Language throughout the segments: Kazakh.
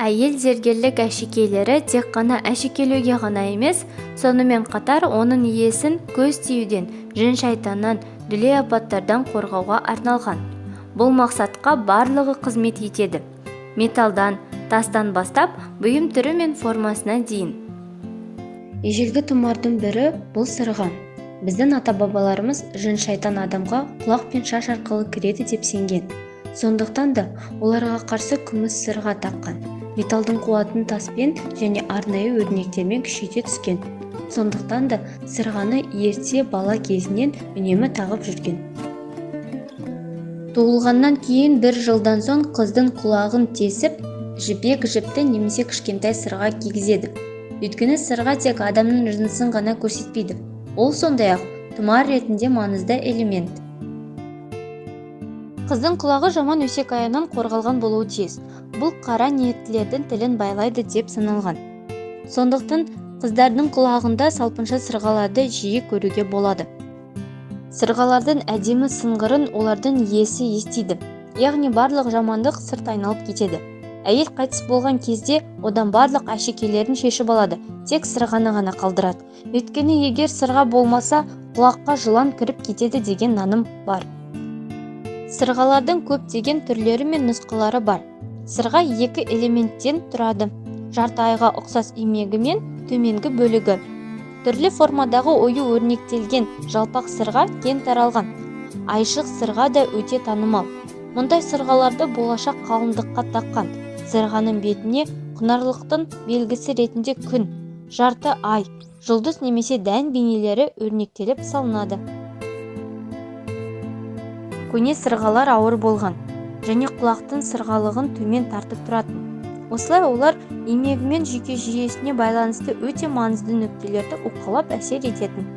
Әйел зергерлік әшекейлері тек қана әшекейлеуге ғана емес, сонымен қатар оның иесін көз тиюден, жын-шайтаннан, дүлей апаттардан қорғауға арналған. Бұл мақсатқа барлығы қызмет етеді. Металдан, тастан бастап бұйым түрі мен формасына дейін. Ежелгі тұмардың бірі бұл сырға. Біздің ата-бабаларымыз жын-шайтан адамға құлақ пен шаш арқылы кіреді деп сенген. Сондықтан да оларға қарсы күміс сырға таққан. Металдың қуатын таспен және арнайы өрнектермен күшейте түскен. Сондықтан да сырғаны ерте бала кезінен үнемі тағып жүрген. Туылғаннан кейін бір жылдан соң қыздың құлағын тесіп, жібек жіпті немесе кішкентай сырға кигізеді. Өйткені сырға тек адамның жынысын ғана көрсетпейді. Ол сондай-ақ тұмар ретінде маңызды элемент. Қыздың құлағы жаман өсек аяңнан қорғалған болуы тиіс. Бұл қара ниеттілердің тілін байлайды деп саналған. Сондықтан қыздардың құлағында салпынша сырғаларды жиі көруге болады. Сырғалардың әдемі сыңғырын олардың иесі естиді. Яғни барлық жамандық сырт айналып кетеді. Әйел қайтыс болған кезде одан барлық әшекейлерін шешіп алады, тек сырғаны ғана қалдырады. Өйткені егер сырға болмаса, құлаққа жылан кіріп кетеді деген наным бар. Сырғалардың көптеген түрлері мен нұсқалары бар. Сырға екі элементтен тұрады. Жарты айға ұқсас имегі мен төменгі бөлігі. Түрлі формадағы ою өрнектелген жалпақ сырға кең таралған. Айшық сырға да өте танымал. Мұндай сырғаларды болашақ қалыңдыққа таққан. Сырғаның бетіне құнарлықтың белгісі ретінде күн, жарты ай, жұлдыз немесе дән бейнелері өрнектеліп салынады. Көне сырғалар ауыр болған және құлақтың сырғалығын төмен тартып тұратын. Осылай олар имегімен жүйке жүйесіне байланысты өте маңызды нүктелерді уқалап әсер ететін.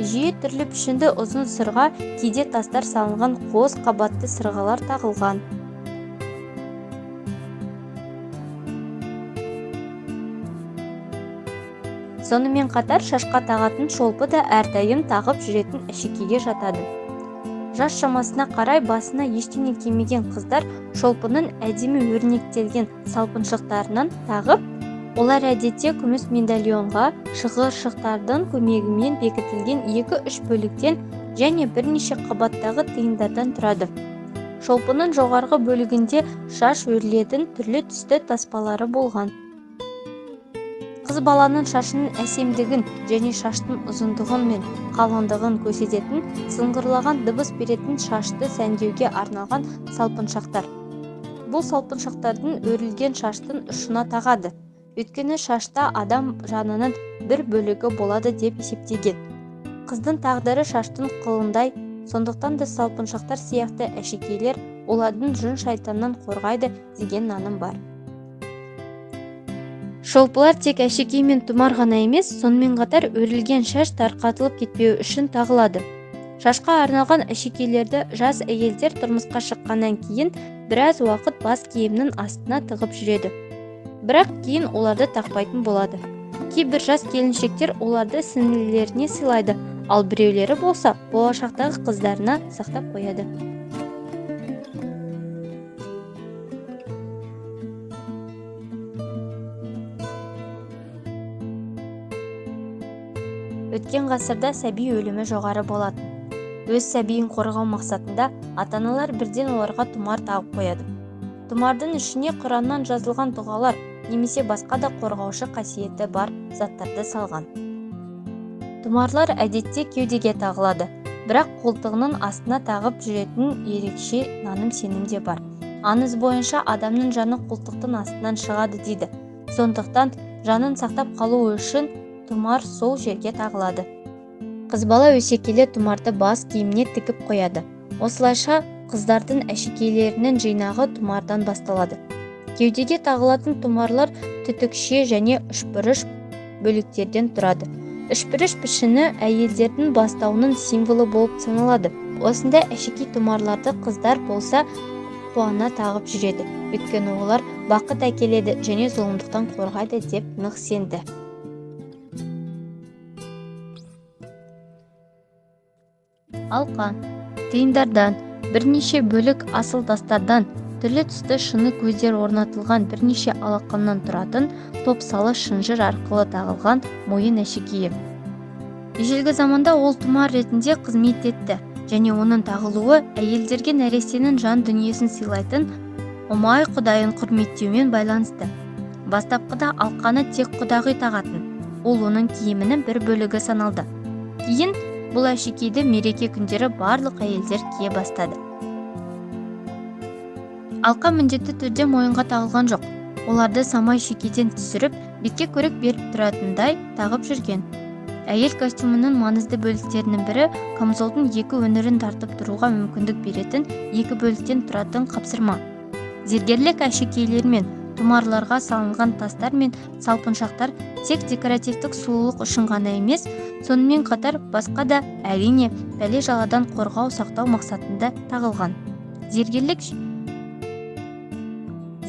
Жиі түрлі пішінді ұзын сырға кейде тастар салынған қос қабатты сырғалар тағылған. Сонымен қатар шашқа тағатын шолпы да әрдайым тағып жүретін әшекейге жатады. Жас шамасына қарай басына ештеңе кимеген қыздар шолпының әдемі өрнектелген салпыншықтарынан тағып, олар әдетте күміс медальонға шығыршықтардың көмегімен бекітілген 2-3 бөліктен және бірнеше қабаттағы тиындардан тұрады. Шолпының жоғарғы бөлігінде шаш өрілетін түрлі түсті таспалары болған. Қыз баланың шашының әсемдігін және шаштың ұзындығы мен қалыңдығын көрсететін сыңғырлаған дыбыс беретін шашты сәндеуге арналған салпыншақтар. Бұл салпыншақтардың өрілген шаштың ұшына тағады. Өйткені шашта адам жанының бір бөлігі болады деп есептеген. Қыздың тағдыры шаштың қылындай, сондықтан да салпыншақтар сияқты әшекейлер олардың жын-шайтаннан қорғайды деген наным бар. Шолпылар тек әшекей мен тұмар ғана емес, сонымен қатар өрілген шаш тарқатылып кетпеуі үшін тағылады. Шашқа арналған әшекейлерді жас әйелдер тұрмысқа шыққаннан кейін біраз уақыт бас киімнің астына тығып жүреді. Бірақ кейін оларды тақпайтын болады. Кейбір жас келіншектер оларды сіңлілеріне сыйлайды, ал біреулері болса болашақтағы қыздарына сақтап қояды. Өткен ғасырда сәби өлімі жоғары болатын. Өз сәбиін қорғау мақсатында ата-аналар бірден оларға тұмар тағып қояды. Тұмардың ішіне Құраннан жазылған дұғалар немесе басқа да қорғаушы қасиеті бар заттарды салған. Тұмарлар әдетте кеудеге тағылады, бірақ қолтығының астына тағып жүретін ерекше наным-сенім де бар. Аңыз бойынша адамның жаны қолтықтың астынан шығады дейді. Сондықтан жанын сақтап қалу үшін тұмар сол жерге тағылады. Қыз бала өсе келе тұмарды бас киіміне тігіп қояды. Осылайша қыздардың әшекейлерінің жинағы тұмардан басталады. Кеудеге тағылатын тұмарлар түтікше және үшбұрыш бөліктерден тұрады. Үшбұрыш пішіні әйелдердің бастауының символы болып саналады. Осындай әшекей тұмарларды қыздар болса қуана тағып жүреді. Өйткені олар бақыт әкеледі және зұлымдықтан қорғайды деп нық сенді. Алқа, тиындардан, бірнеше бөлік асыл тастардан, түрлі түсті шыны көздер орнатылған бірнеше алақаннан тұратын топсалы шынжыр арқылы тағылған мойын әшекейі. Ежелгі заманда ол тұмар ретінде қызмет етті және оның тағылуы әйелдерге нәрестенің жан дүниесін сыйлайтын Ұмай құдайын құрметтеумен байланысты. Бастапқыда алқаны тек құдағи тағатын, ол оның киімінің бір бөлігі саналды. Кейін бұл әшекейді мереке күндері барлық әйелдер кие бастады. Алқа міндетті түрде мойынға тағылған жоқ. Оларды самай шекеден түсіріп, бетке көрік беріп тұратындай тағып жүрген. Әйел костюмінің маңызды бөліктерінің бірі камзолдың екі өңірін тартып тұруға мүмкіндік беретін екі бөліктен тұратын қапсырма. Зергерлік әшекейлер мен тұмарларға салынған тастар мен салпыншақтар тек декоративтік сұлулық үшін ғана емес, сонымен қатар басқа да, әрине, пәле-жаладан қорғау сақтау мақсатында тағылған.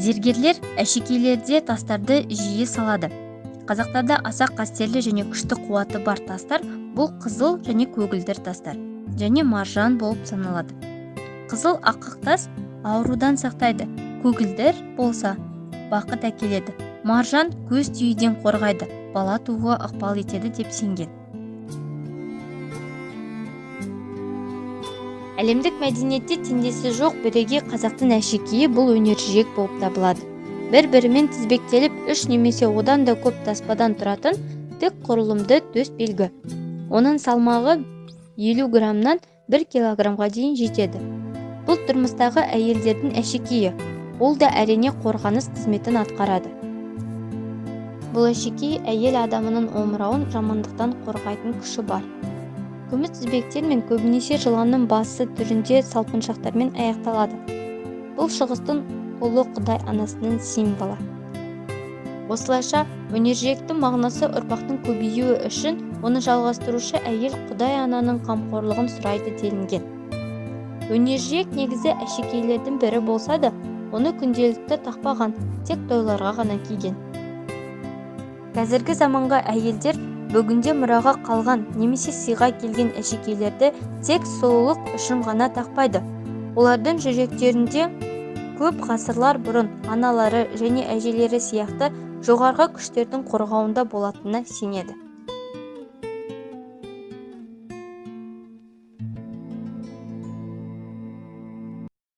Зергерлер әшекейлерде тастарды жиі салады. Қазақтарда аса қастерлі және күшті қуаты бар тастар бұл қызыл және көгілдір тастар және маржан болып саналады. Қызыл ақық тас аурудан сақтайды, көгілдір болса бақыт әкеледі, маржан көз тиюден қорғайды, бала тууға ықпал етеді деп сенген. Әлемдік мәдениетте теңдесі жоқ бірегей қазақтың әшекейі бұл өнержиек болып табылады. Бір-бірімен тізбектеліп үш немесе одан да көп таспадан тұратын тік құрылымды төс белгі. Оның салмағы 50 граммнан 1 килограммға дейін жетеді. Бұл тұрмыстағы әйелдердің әшекейі. Ол да әрине қорғаныс қызметін атқарады. Бұл әшекей әйел адамының омырауын жамандықтан қорғайтын күші бар. Күміс тізбектер мен көбінесе жыланның басы түрінде салпыншақтармен аяқталады. Бұл шығыстың ұлы құдай анасының символы. Осылайша, өнержиектің мағынасы ұрпақтың көбеюі үшін оны жалғастырушы әйел құдай ананың қамқорлығын сұрайды делінген. Өнержиек негізі әшекейлердің бірі болса да, оны күнделікті тақпаған, тек тойларға ғана киген. Қазіргі заманғы әйелдер бүгінде мұраға қалған немесе сыйға келген әшекейлерді тек сұлулық үшін ғана тақпайды. Олардың жүректерінде көп ғасырлар бұрын аналары және әжелері сияқты жоғарғы күштердің қорғауында болатынына сенеді.